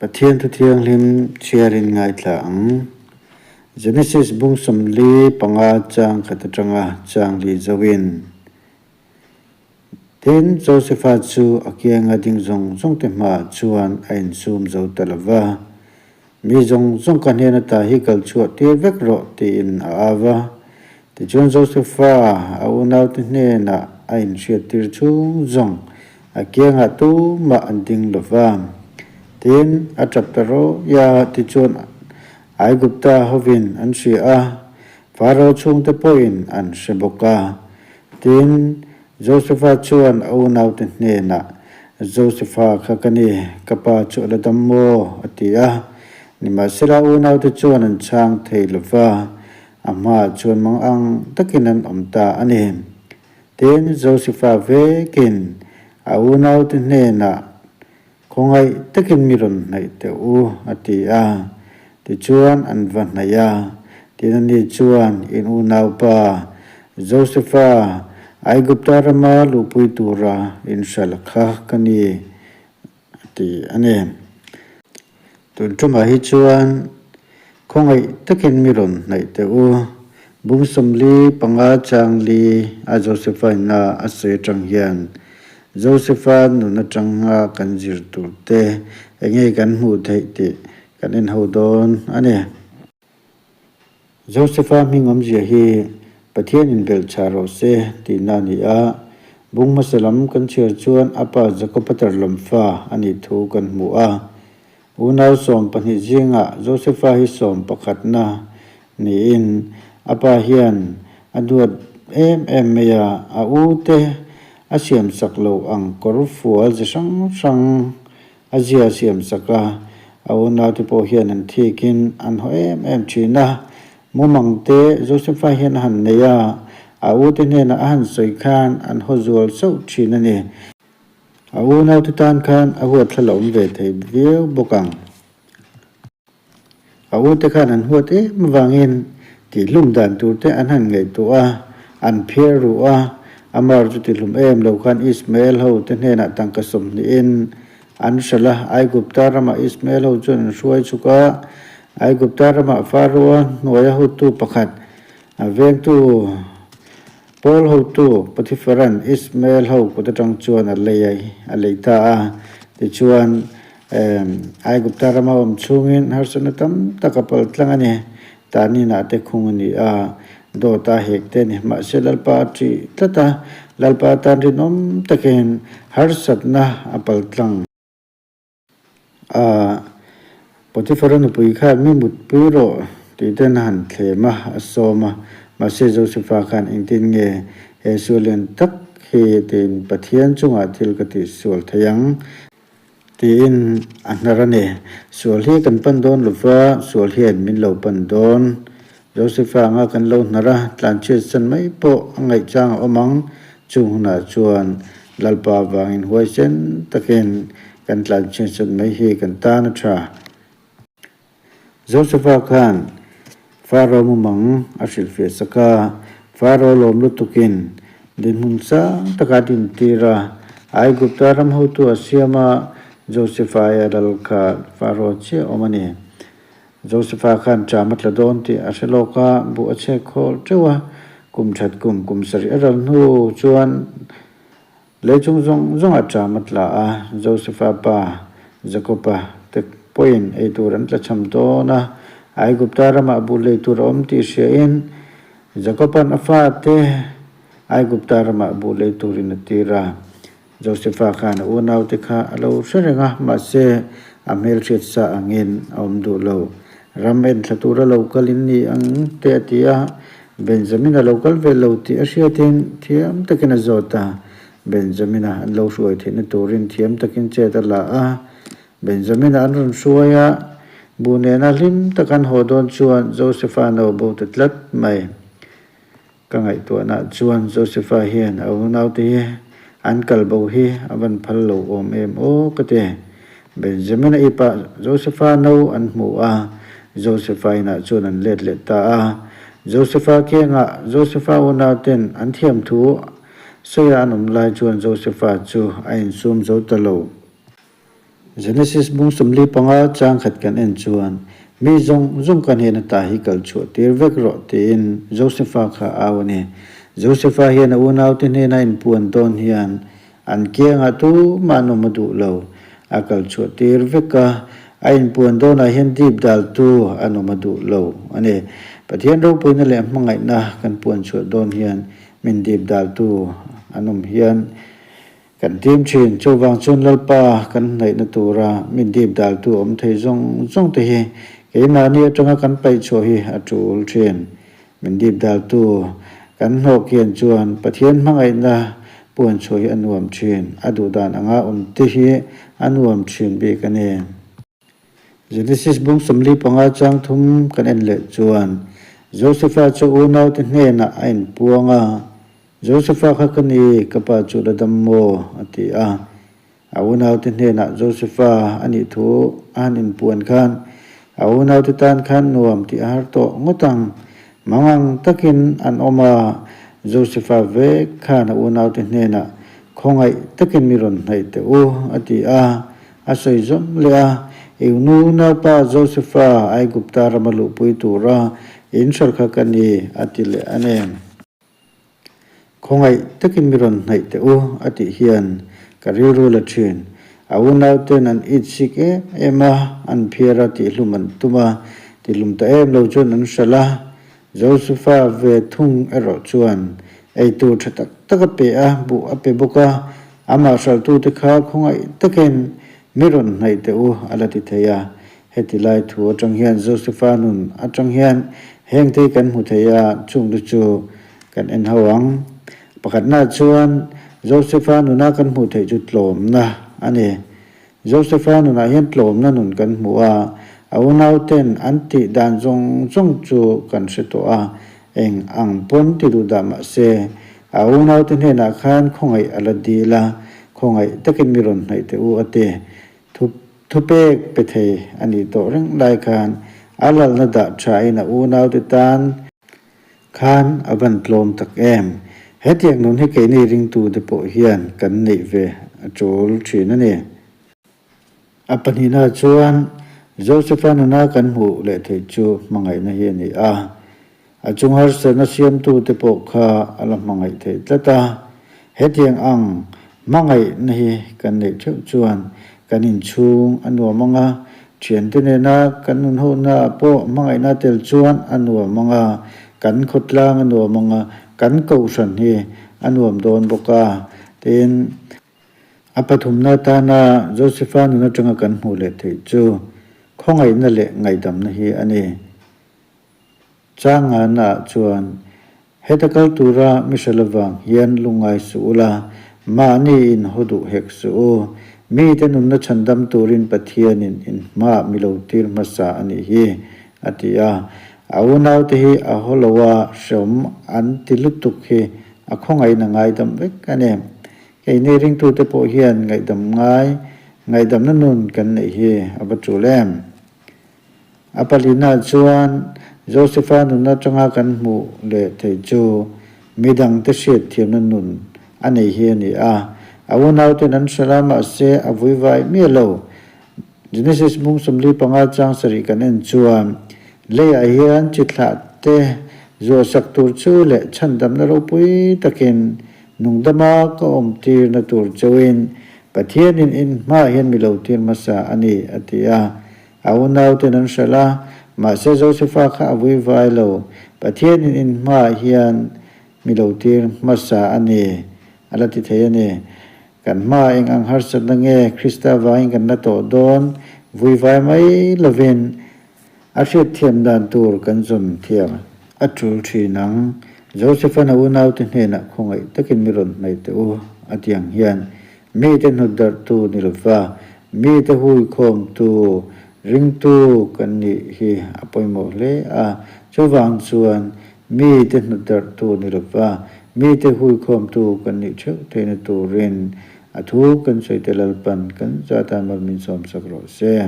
Pathian thu thianghlim chhiarin ngaithla ang. Genesis bung 45 chang khat atanga chang li zoin. Tin, Josefa chu a kianga ding zawng zawng te hmaah chuan a insum zo ta lo va, Mi zawng zawng ka hnen ata hi kal chhuah tir vek rawh, tiin a au va. Tichuan Josefa a unaute hnenah a inhriat tir chhung zawng a kiangah tumah an ding lo va. Tin, a tap ta rawih a, tichuan Aigupta hovin an hria a, Faro chhungte pawhin an hre bawk a. Tin, Josefa chuan a unaute hnenah, Josefa kha ka ni, ka pa chu a la dam maw? a ti a. Nimahsela a unaute chuan an chhang thei lo va, a hmaah chuan mang ang takin an awm ta a ni. Tin, Josefa vekin a unaute hnenah, Khawngaih takin mi rawn hnaih teh u, a ti a. Tichuan an va hnaih a. Tin ani chuan, In unaupa, Josefa, Aigupta rama luhpui tura in hralh kha ka ni, a ti a ni. Tun tumah hi chuan khawngaih takin mi rawn hnaih teh u. Bung 45 chang li a Josefa ina a sawi atang hian Josefa nun atanga kan zir tur te enge kan hmuh theih tih kan en ho dawn a ni. Josefa hming awmzia hi Pathian inbelhchah rawh se tihna a ni a, bung hmasa lam kan chhiar chuan a pa Jakob-a tarlam fa a nih thu kan hmu a. Unau 12 zingah Josefa hi sawm pakhatna niin a pa hian a duat em em mai a, a u te a siamsak lo ang kawr fual chi hrang hrang A zia siam sak a, a unaute pawh hian an thikin an haw em em thin a. Mumang te Josefa hian a han nei a, a ute hnenah a han sawi khan an haw zual sauh thin a ni. A unaute tan khan a huat thla la awm ve thei viau bawk ang. A ute khan an huat em avangin tihlum dan tur te an han ngaihtuah a, an phiar ruh a, Amar chu tihlum em lo khan Ismael ho te hnenah tangka 20in an hralh a, Aigupta ramah Ismael ho chuan an hruai chhuk a, Aigupta ramah Faroa hnuaia hotu pakhat a vengtu Pawl hotu Potipharan Ismael ho kut atang chuan a lei a lei ta a, tichuan Aigupta rama awm chhungin harsatna tam tak a pal tlang a ni. Taninah te khung a ni a, dawt a hek te a ni. Mahse Lalpa a ṭih tlat a, Lalpa atan rinawm takin harsatna a pal tlang. A Potiphar-a nupui khan mi mutpui rawh tih ten a han thlem a, a sawm a. Mahse Josefa khan engtin nge he sual lian tak hi tiin Pathian chungah thil ka tih sual thei ang tiin a hnar a ni. Sual hi kan pan dawn lo va, sual hian min lo pan dawn. Josefa anga kan lo hnar a, tlanchhiat san mai pawh a ngaihchang a awm ang. Chung hunah chuan Lalpa avangin huaisen takin kan tlanchhiat san mai hi kan tan a tha. Josefa khan Faro mumang a hrilhfiah sak a, Faro lawm lutukin dinhmun sang taka a dintir a, Aigupta ram hotu a siam a, Josefa aia lal kha Faro chiah awm a ni. Josefa khan ṭam a tla dawn tih a hre lawk a, buh a chhek khawl ṭeuh a, kum ṭhat kum kum sarih a ral hnu chuan lei chung zawng zawngah ṭam a tla a, Josefa pa Jakob-a te pawhin ei tur an tla cham dawn a, Aigupta ramah buh lei tur a awm tih hriain Jakob-a'n a fate Aigupta ramah buh lei turin a tir a. Josefa khan a unaute kha a lo hre reng a, mahse a hmelhriat sa angin a awm duh lo. Ram en thla tura lo kal in ni ang te a ti a, Benjamin a lo kal ve lo tih a hriatin thiam takin a zawt a. Benjamin-a an lo hruai theihna turin thiam takin chet a la a. Benjamin-a an rawn hruai a, bu nena hlim taka an haw dawn chuan Josefa an lo bo ta tlat mai. Ka ngaihtuahna chuan Josefa hian a unaute hi an kal bo hi a van phal lo awm em aw ka ti. Benjamin-a ipah Josefa no an hmu a, Josefa inah chuan an let leh ta a. Josefa kiangah Josefa unauten an thiam thu sawi a an awm lai chuan Josefa chu a insum zo ta lo. Genesis bung 45 chang khat kan en chuan, Mi zawng zawng ka hnen ata hi kal chhuah tir vek rawh tiin Josefa kha a au a ni. Josefa hian a unaute hnena inpuan dawn hian an kiangah tumah an awm a duh lo. A kal chhuah tir vek a, a inpuan dawnah hian dip daltu an awm a duh lo a ni. Pathian ropuina leh hmangaihna kan puan chhuah dawn hian min dip daltu an awm hian Kan tim thin, chuvang chuan Lalpa kan hnaihna tura min dip daltu awm thei zawng zawng te hi keimahni atanga kan paih chhuah hi a tul thin. Min dip daltu kan hnawh kian chuan Pathian hmangaihna puan chhuah hi a nuam thin, a duhdan anga awm te hi a nuam thin bik a ni. Genesis bung 45 chang thum kan en leh chuan Josefa chu unaute hnenah a inpuang a, Josefa kha ka ni, ka pa chu la dam maw? a ti a. A unaute hnenah Josefa a nih thu a han inpuan khan a unaute tan khan nuam tih a har tawh ngawt ang. Mangang takin an awm a, Josefa vek khan a unaute hnenah khawngaih takin mi rawn hnaih teh u, a ti a. A sawi zawm leh a, Eunu naupa Josefa Aigupta rama luhpui tura in hralh kha ka ni, a ti leh a ni. Khawngaih takin mi rawn hnaih teh u, a tih hian ka rilru la thin. A unauten an itsik em em a, an phiar a, tihlum an tum a, tihlum ta em lo chuan an hralh a. Josefa ve thung erawh chuan eitur tha tak tak a pe a, buh a pe bawk a, amah hralhtute kha khawngaih takin mi rawn hnaih teh u a la ti thei a. Heti lai thu atang hian Josefa nun atang hian hengte hi kan hmu thei a, chungte chu kan en ho ang. Pakhatnaah chuan Josefa nuna kan hmuh theih chu tlawmna a ni. Josefa nunah hian tlawmna nun kan hmu a, a unauten an tih dan zawng zawng chu kan hre tawh a, eng ang pawn ti duh dah mah se, a unaute hnenah khan khawngaih a la dil a, khawngaih takin mi rawn hnaih teh u a ti. Thu thupek pe thei a nih tawh reng lai khan a lalna dah thain a unaute tan khan a van tlawm tak em? Hetiang nun hi keini ringtute pawh hian kan neih ve a tul thin a ni. A pahnihna chuan Josefa nuna kan hmuh leh theih chu hmangaihna hi a ni a. A chung harsatna siamtute pawh kha a la hmangaih theih tlat a. Hetiang ang hmangaihna hi kan neih theuh chuan kan inchhung a nuam ang a, thiante nena kan nun hohnaah pawh hmangaihna tel chuan a nuam ang a, kan khawtlang a nuam ang a, kan kohhran hi a nuam dawn bawk a. Tin, a pathumna atana Josefa nun atanga kan hmuh leh theih chu khawngaihna leh ngaihdamna hi a ni. Changana chuan, Heta kal tura mi hre lovang hian lungngai suh ula, mahni in haw duh hek suh u. Mite nunna chhandam turin Pathianin in hmaah mi lo tir hmasa a nih hi, a ti a. A unaute hi a haw lo a, hreawm an ti lutuk hi a khawngaihna ngaidam vek a ni. Keini ringtute pawh hian ngaihdam ngai, ngaihdamna nun kan neih hi a va tul em? A palina chuan Josefa nun atanga kan hmuh leh theih chu midangte hriatthiamna nun a nei hi a ni a. A unauten an hrilh a, mahse a vuivai miah lo. Genesis mung 45 chang sarih kan en chuan leiah hian chi thlah te zuahsak tur chu leh chhandamna ropui takin nungdama ka awm tirna tur chauhin Pathianin in hmaah hian mi lo tir hmasa a ni, a ti a. A unauten an hralh a, mahse Josefa kha a vui vai lo. Pathianin in hmaah hian mi lo tir hmasa a ni, a la ti thei a ni. Kan hmaah eng ang harsatna nge Krista vangin kan la tawh dawn? Vui vai mai lovin a hriatthiam dan tur kan zawn thiam a tul thin ang. Josefa'n a unaute hnenah khawngaih takin mi rawn hnaih teh u, a ti ang hian Mite hnutdarhtu ni lova, mite huikhawmtu, ringtu kan nih hi a pawimawh hle a. Chuvang chuan mite hnutdarhtu ni lova, mite huikhawmtu kan nih theuh theihna turin a thu kan sawi te Lalpan kan zata mal min sawmsak rawh se.